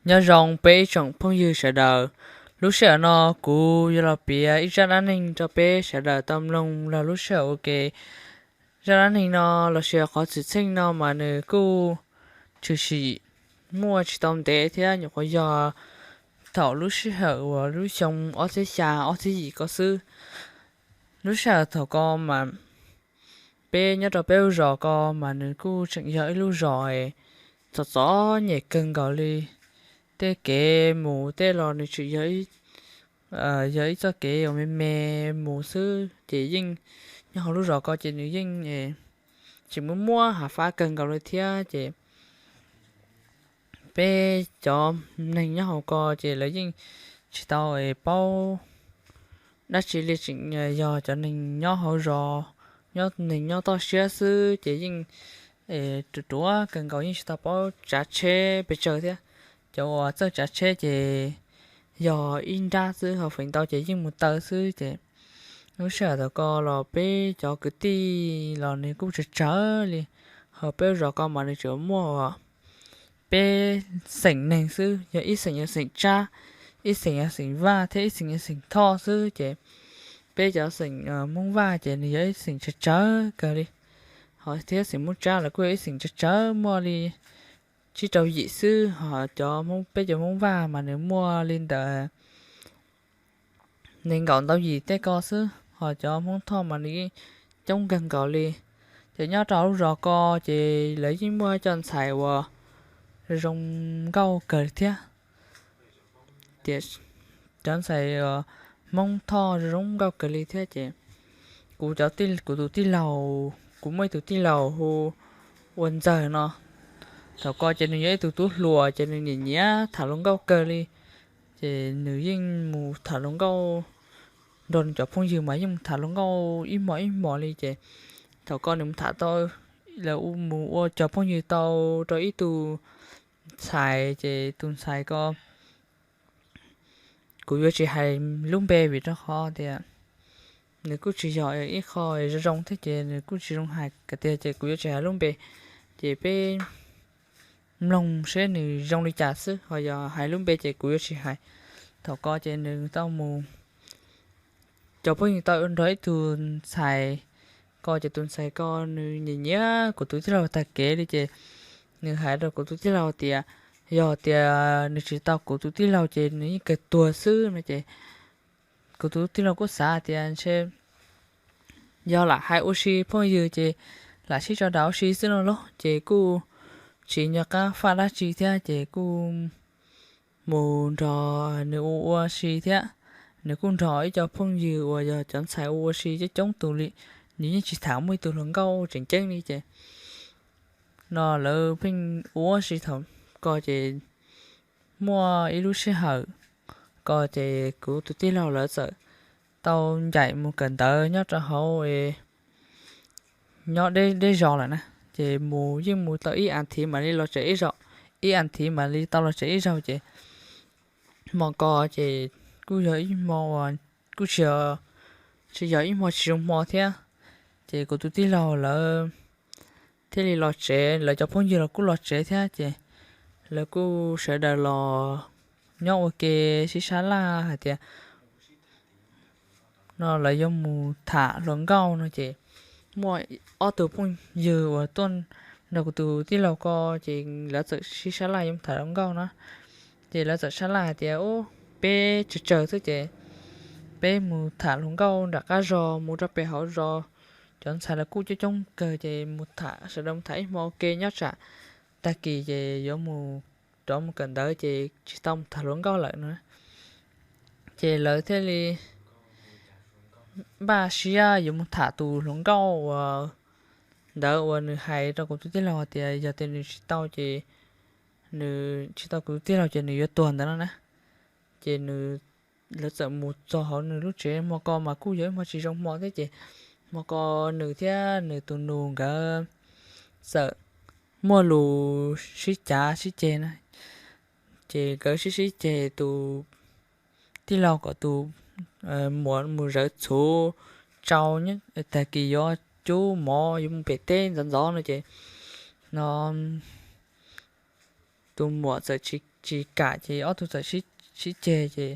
Nyob zoo peb ib tsoom phooj ywg sawv daws, lub sij hawm no kuv yuav los piav ib zaj dab neeg rau peb sawv daws tau mloog los lub sij hawm ua ke. Zaj dab neeg no los sis qhov xwm txheej no mas nws kuj tshwm sim muaj tsis tau ntev thiab, nyuam qhuav yog thaum lub sij hawm uas lub xyoo ob txhiab xya ob txhiab yim ko xwb. Lub sij hawm thaum ko mas peb nyob rau peb lub zos ko mas nws kuj tseem yog ib lub zos txom txom nyem kawg nkaus li. Tej kev mus tej los nws tseem yog ib txoj kev uas me me mus xwb, ces yeej nyob hauv lub zos ko ces nws yeej tseem muaj muaj hav fab kawg nkaus li thiab. Ces peb cov neeg nyob hauv ko ces lawv yeej tsis tau paub dab tsi li, tseem yog cov neeg nyob hauv zos, nyob neeg nyob toj siab xwb ces yeej ruam ruam kawg nkaus, yeej tsis tau paub tsav tsheb pes tsawg thiab. Cov uas txawj tsav tsheb ces yog ib nrab xwb, ho feem ntau ces yeej mus taw xwb. Ces lub sij hawm thaum ko los peb cov kwv tij los nws kuj tsawg tsawg li. Hauv peb zos ko mas nws tsuas muaj peb xeem neeg xwb, yog ib xeem yog xeem Tsab, ib xeem yog xeem Vaj thiab ib xeem yog xeem Thoj xwb. Ces peb cov xeem Hmoob Vaj ces nws yog ib xeem tsawg tsawg kawg li, ho thiab xeem Hmoob Tsab los kuj yog ib xeem tsawg tsawg, muaj li tsib rau yim xwb. Ho cov Hmoob, peb cov Hmoob Vaj mas nws muaj li ntawm nees nkaum ntau yim tej ko xwb, ho cov Hmoob Thoj mas nws yeej coob kawg nkaus li. Ces nyob rau lub zos ko ces lawv yeej muaj cov ntxhais uas zoo nkauj kawg thiab. Ces cov ntxhais Hmoob Thoj zoo nkauj kawg li thiab. Ces kuv cov, kuv tus tij laug, kuv muaj ib tug tij laug hu ua Ntxawg no. Thaum ko ces nws yog ib tug tub hluas ces nws nyiam nyiam tham hluas nkauj kawg li. Ces nws yeej mus tham hluas nkauj nrog nws cov phooj ywg mas yeej mus tham hluas nkauj ib hmos ib hmos li. Ces thaum ko nws mus tham tau, lawv mus ua cov phooj ywg tau rau ib tug ntxhais, ces tus ntxhais ko kuv yuav tsis hais lub npe vim rau qhov tias nws kuj tsis yog ib qho zoo zoo thiab, ces nws kuj tsis zoo hais kiag tiag, ces kuv yuav tsis hais lub npe. Ces peb mloog seb nws zoo li cas xwb, ho yog hais lub npe ces kuv yuav tsis hais. Thaum ko ces nws tau mus, cov phooj ywg tau nrog ib tug ntxhais ko, ces tus ntxhais ko nws nyiam nyiam kuv tus tij laug tag kev li. Ces nws hais rau kuv tus tij laug tias yog tias nws tsis tau kuv tus tij laug ces nws yeej kawg tuag xwb no. Ces kuv tus tij laug kuj xav tias ntshe yog lam hais ua si phooj ywg ces lam sib tso dag ua si xwb no los, ces kuj tsis nco qab faj dab tsi thiab, ces kuj mus nrog nws ua ua si thiab. Nws kuj nrog ib co phooj ywg uas yog cov ntxhais ua ua si coob coob tus li, nws yeej tsis tham muaj ib tug hluas nkauj tseem ceeb li. Ces no lawv pheej ua ua si thaum ko, ces muaj ib lub sij hawm ko ces kuv tus tij laug lawv txawm tau ncaim mus kawm ntawv nyob rau hauv nyob deb deb zos lawm na. Ces mus yeej mus tau ib as thiv mam li los tsev ib zaug, ib as thiv mam li tau los tsev ib zaug. Ces hmo ko ces kuj yog ib hmo uas kuj tsis, tsis yog ib hmo tsis zoo hmo thiab. Ces kuv tus tij laug lawv thiaj li los tsev, lawv cov phooj ywg los kuj los tsev thiab. Ces lawv kuj sawv daws los nyob ua ke sib sab laj hais tias no lawv yuav mus tham hluas nkauj no. Ces muaj ob tug phooj ywg uas tuaj nrog kuv tus tij laug ko, ces lawv txawm sib sab laj yuav mus tham hluas nkauj na. Ces lawv txawm sab laj hais tias, Ub, peb tsawg tsawg xwb ces peb mus tham hluas nkauj nram qab zos, mus rau pem hauv zos, cov ntxhais lawv kuj coob coob kawg, ces mus tham, sawv daws mus tham ib hmo ua ke, nyob tsam tag kis ces yuav mus, rov mus kawm ntawv ces tsis tau mus tham hluas nkauj lawm no. Ces lawv thiaj li npaj siab yuav mus tham tus hluas nkauj uas ntawd uas nws hais rau kuv tus tij laug tias yog tias nws tsis tau ces, nws tsis tau kuv tus tij laug ces nws yuav tuag ntawd no na. Ces nws, lawv txawm mus txog hauv nws lub tsev, hmo ko mas kuj yog ib hmo tsis zoo hmo thiab. Ces hmo ko nws thiab nws tus nus nkawd txawm muaj lus sib cav sib ceg na. Ces nkawd sib sib ceg, tus tij laug kom tus muam mus zawv txhuv tsau, tag kis yuav cub mov yuav mus pem teb ntxov ntxov no. Ces no tus muam txawm tsis tsis kam ces ob tug txawm sib ceg ces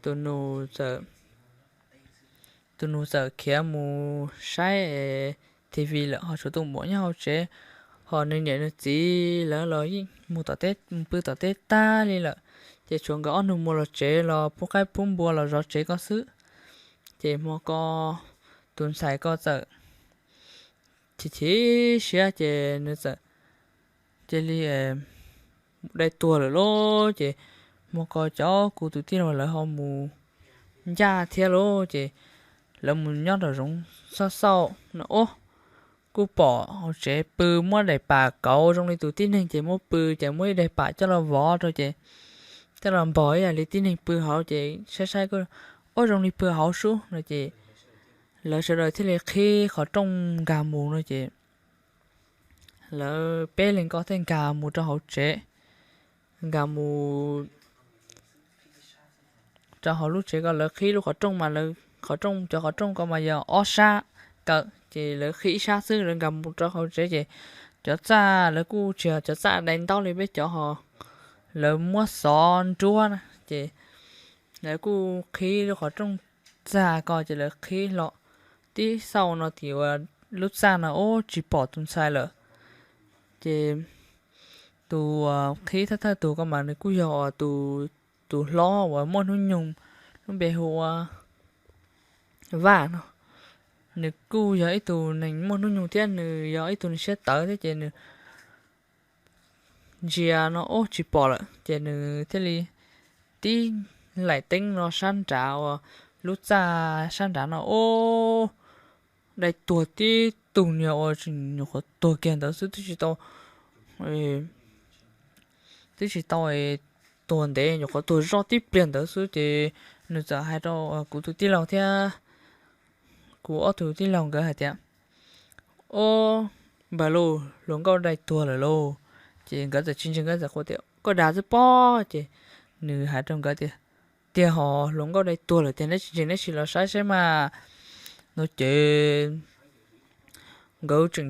tus nus txawm tus nus txawm khiav mus saib T V lawm, ho tshuav tus muam nyob hauv tsev, ho nws niam nws txiv lawv los yeej mus tom teb, mus pw tom teb tag li lawm. Ces tshuav nkawd ob nus mus los tsev los pub qaib pub npua los zov tsev ko xwb. Ces hmo ko tus ntxhais ko txawm chim chim siab ces nws txawm cia li dai tuag lawm lauj. Ces hmo ko cov kuv tus tij laug lawv ho mus ncaj thiab lauj, ces lawv mus nyob nraum zoov xauj xauj no ub, kuj pom hauv tsev pw muab daim pam kauv zoo li tus tib neeg ces muab pw ces muab ib daim pam coj los vov rau ces coj los npog ib yam li tib neeg pw hauv ces saib saib ub zoo li pw hauv sub no ces lawv sawv daws thiaj li qhib qhov rooj nkag mus no ces lawv peb leeg ko thiaj nkag mus rau hauv tsev, nkag mus rau hauv lub tsev ko lawv qhib lub qhov rooj mas lawv qhov rooj, cov qhov rooj ko mas yog ob sab kaw ces lawv qhib ib sab xwb lawv nkag mus rau hauv tsev ces cov txaj lawv kuj tsis yog cov txaj dai ntaub li peb cov ho lawv muab xov nruab na ces lawv kuj qhib lub qhov rooj txaj ko ces lawv qhib hlo tib xauj no tim uas lub txaj no ub tsis pom tus ntxhais lawm. Ces tus qhib thawj thawj tus ko mas nws kuj yog tus, tus hlob uas muaj hnub nyoog lub npe hu ua Vaj no, nws kuj yog ib tug neeg muaj hnub nyoog thiab nws yog ib tug neeg siab tawv thiab ces nws ntsia no ub tsis pom lawm ces nws thiaj li tib laim teeb no sab nrad uas lub txaj sab nrad no ub dai tuag tib tug niag uas tseem nyuam qhuav tuag kiag ntawd xwb twb tsis tau twb tsis tau tuag ntev, nyuam qhuav tuag zoj tib pliag ntawd xwb ces nws txawm hais rau kuv tus tij laug thiab kuv ob tug tij laug nkawd hais tias, Ob, npawg lauj, hluas nkauj dai tuag lawm lauj. Ces nkawd txawm tsis ntseeg, nkawd txawm qhuas tias, Koj dag xwb pob. Ces nws hais rau nkawd tias, Tiag hos, hluas nkauj dai tuag lawm tiag, neb tsis ntseeg neb sim los saib saib mas. No ces nkawd tseem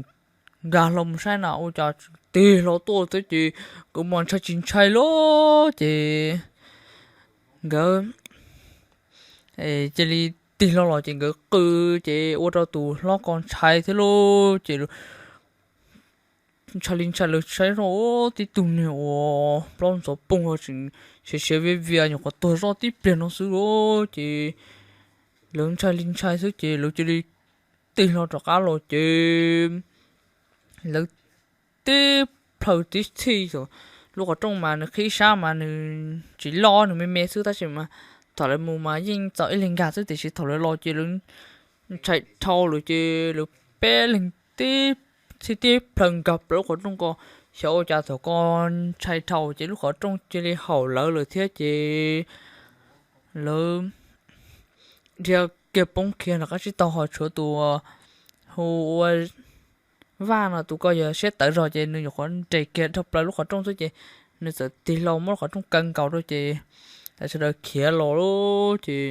nkag hlo mus saib na ua cas tig hlo tuaj xwb ces nkawd mas ntshai tsis ntshai lauj. Ces nkawd cia li tig hlo los ces nkawd qw ces ua rau tus hlob ko ntshai thiab lauj. Ces ntshai li ntshai, lawv saib zoj tib tug niag uas plaub ntxhov poog ho tseem siav siav viav vias nyuam qhuav tuag zoj tib pliag no xwb lauj. Ces lawv ntshai li ntshai xwb ces lawv cia li tig hlo rov qab los ces lawv tib plhaw tib txhij, lub qhov rooj mas nws qhib sab mas nws tsis loj, nws me me xwb tab sis mas thaum lawv mus mas yeej txaus ib leeg nkag xwb tiam sis thaum lawv los ces lawv ntshai dhau lawm ces lawv peb leeg tib txhij tib plhaw nkag plaws lub qhov rooj ko. Xyov ua cas thaum ko ntshai dhau ces lub qhov rooj cia li haum lawv lawm thiab ces lawv dhia kiag poob kiag nram qab tsib taug ho tshuav tus hu ua Vaj no, tus ko yog siab tawv zog ces nws nyuam qhuav nres kiag dhau plaws lub qhov rooj xwb ces nws txawm tig hlo muab lub qhov rooj kaw nkaus rau ces lawv sawv daws khiav los lauj. Ces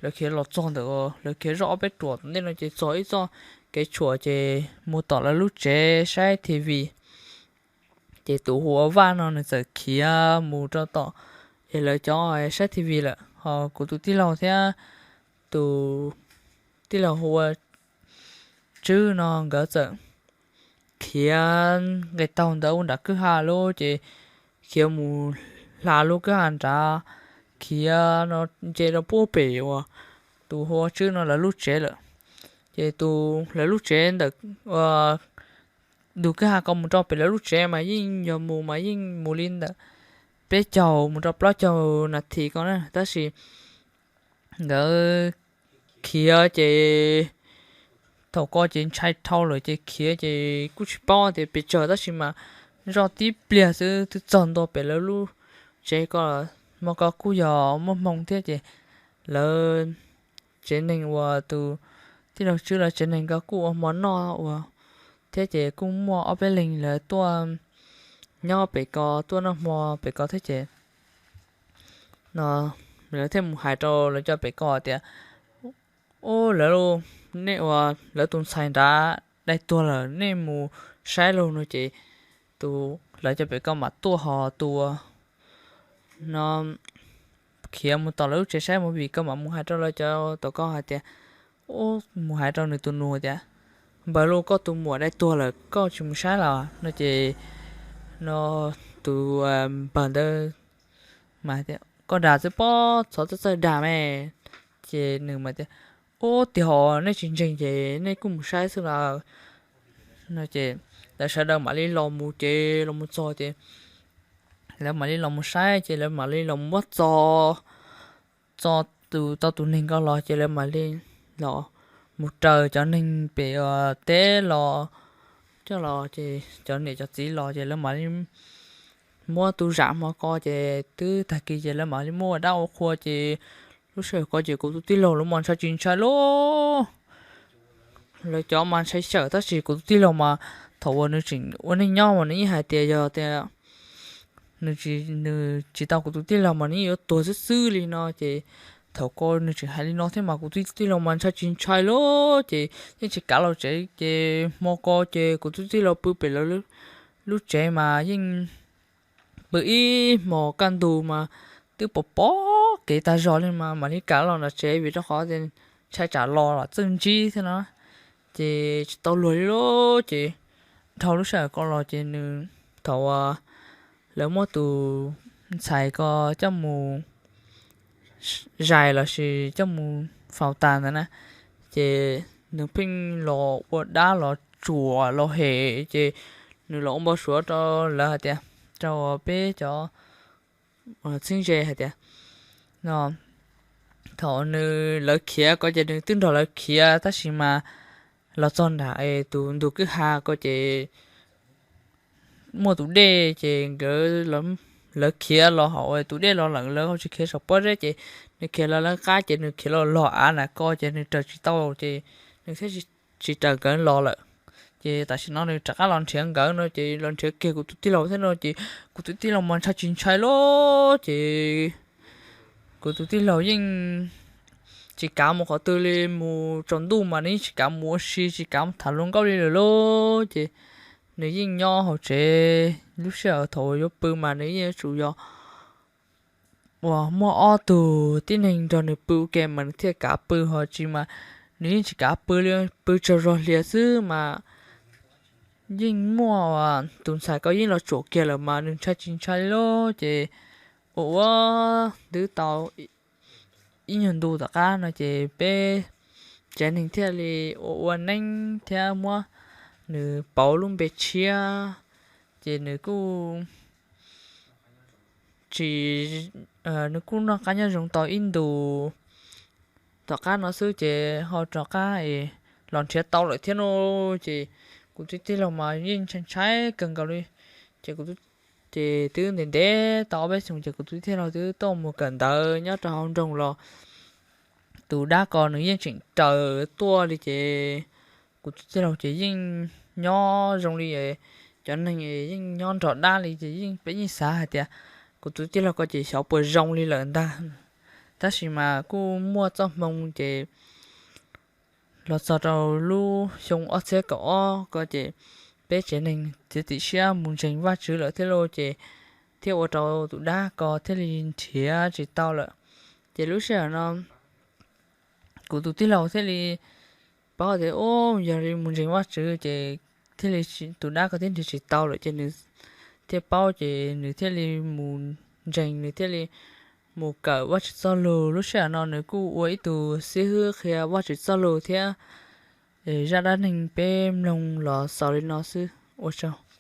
lawv khiav los txog ntawm, lawv khiav zoj ob peb ruam tom ntej no ces txog ib txoj kev tshuam ces mus tom lawv lub tsev saib T V. Ces tus hu ua Vaj no nws txawm khiav mus rau tom es lawv cov saib T V lawm, ho kuv tus tij laug thiab tus tij laug hu ua Tswb no nkawd txawm khiav nqes taug ntawd ua nram kwj ha lauj. Ces khiav mus hla lub kwj ha nrad, khiav no nce rau puag pem uas tus hu ua Tswb no lawv lub tsev lawm. Ces tus lawv lub tsev ntawm tus kwj ha ko mus rau pem lawv lub tsev mas yeej yog mus mas yeej mus li ntawm peb caug mus rau plaub caug nas this ko na, tab sis nkawd khiav ces thaum ko ces ntshai dhau lawm ces khiav ces kuj tsis paub tias pes tsawg tab sis mas zoj tib pliag xwb twb txog ntua pem lawv lub tsev ko. Hmo ko kuj yog muaj hmoo thiab ces lawv tsev neeg uas tus tij laug Tswb lawv tsev neeg ko kuj ua hmo noj ua thiab ces kuj muaj ob peb leeg lawv tuaj nyob pem ko tuaj noj hmo pem ko thiab ces no lawv thiaj mus hais rau lawv cov pem ko tias, Ub, lawv, nej ua lawv tus ntxhais nrad dai tuag lawm, nej mus saib lauj no ces tus lawv cov pem ko mam tuaj ho tus no khiav mus tom lawv lub tsev saib movie, koj mam mus hais rau lawv cov, tom koj hais tias, mus hais rau nws tus nus tias, npawg lauj, koj tus muam dai tuag lawm, koj tsis mus saib los? No ces no tus npawg ntawd mas tias, koj dag xwb pob, txhob txawj dag me. Ces nws mas tias, ub, tiag hos, nej tsis ntseeg ces nej kuj mus saib xwb los. No ces lawv sawv daws mam li los mus ces los mus txog ces lawv mam li los mus saib ces lawv mam li los muab txo txo tus tau tus neeg ko los ces lawv mam li los mus raws cov neeg pem teb los coj los ces cov niam cov txiv los ces lawv mam li muab tu zam hmo ko ces twb tag kis ces lawv mam li muab ua dab ua qhua ces lub sij hawm ko ces kuv tus tij laug lawv mas ntshai tsis ntshai lauj. Lawv cov mas ntshai xyaw tab sis kuv tus tij laug mas thaum uas nws tseem ua neej nyob mas nws yeej hais tias yog tias nws tsis, nws tsis tau kuv tus tij laug mas nws yeej yuav tuag xwb xwb li no ces thaum ko nws tseem hais li no thiab mas kuv tus tij laug mas ntshai tsis ntshai lauj ces yeej tsis kav los tsev ces hmo ko ces kuv tus tij laug pw pem lawv lub tsev mas yeej pw ib hmos kaj ntug mas twb pom pom kev tag zog li mas mam li kav los nram tsev vim rau qhov tias ntshai tsam los los txawj ntsib thiab no ces tsis tau luag li lauj ces dhau lub sij hawm ko los ces nws thaum uas lawv muab tus ntxhais ko coj mus zais los sis coj mus faus tas ntawd na ces nws pheej los ua dab los tsuam los hem ces nws los ua npau suav rau lawv hais tias, rau peb cov txheeb ze hais tias no thaum nws lawv khiav ko ces nws twb nrog lawv khiav tab sis mas los txog nram tus ntug kwj ha ko ces muaj tus dej ces nkawd, lawv khiav los hauv tus dej los lawm lawv ho tsis khiav saum pob zeb ces nws khiav los lawv qab ces nws khiav los log av nram ko ces nws raws tsis tau ces nws thiaj tsis raws nkawd los lawm. Ces tam sim no nws rov qab los nrhiav nkawd no ces los nrhiav kiag kuv tus tij laug thiab no ces kuv tus tij laug mas ntshai tsis ntshai lauj ces kuv tus tij laug yeej tsis kav mus qhov twg li, mus tsaus ntuj mas nws yeej tsis kav mus ua si tsis kav mus tham hluas nkauj li lawm lauj ces nws yeej nyob hauv tsev lub sij hawm thaum yuav pw mas nws yeej yuav tsum yog uas muaj ob tug tib neeg nrog nws pw ua ke mas nws thiaj kav pw ho tsis mas nws yeej tsis kav pw li, pw tsaug zog hlias xwb mas yeej muaj tus ntxhais ko yeej los tsuam kiag lawm mas nws ntshai tsis ntshai li lauj ces ua ua twb tau ib nyuag ntu tom qab no ces peb tsev neeg thiaj li ua ua neeb thiab muab nws pauv lub npe tshiab ces nws kuj tsis, nws kuj noj qab nyob zoo tau ib ntus tom qab no xwb ces ho rov qab es los nrhiav tau lawm thiab no ces kuv tus tij laug mas yeej ntshai ntshai kawg nkaus li ces kuv ces twb ntev ntev tau ob peb xyoos ces kuv tus tij laug twb tuaj mus kawm ntawv nyob rau hauv nroog los tus dab ko nws yeej tseem raws tuaj li ces kuv tus tij laug ces yeej nyob zoo li cov neeg yeej nyob nrog dab li ces yeej peb yeej xav hais tias kuv tus tij laug ko ces xyov puas zoo li lawm ntag. Tab sis mas kuj muaj txoj hmoo ces los txog rau lub xyoo ob txhiab kaum ob ko ces peb tsev neeg txiav txim siab mus ntseeg Vajtswv lawm thiab lauj ces thiaj ua rau tus dab ko thiaj li nrhiav tsis tau lawm. Ces lub sij hawm no kuv tus tij laug thiaj li paub tias, u, yog li mus ntseeg Vajtswv ces thiaj li tus dab ko thiaj nrhiav tsis tau lawm ces nws thiaj paub ces nws thiaj li mus ntseeg, nws thiaj li mus kawm Vajtswv txoj lus. Lub sij hawm no nws kuj ua ib tug xib hwb qhia Vajtswv txoj lus thiab. Zaj dab neeg peb mloog los xaus li no xwb, ua tsaug.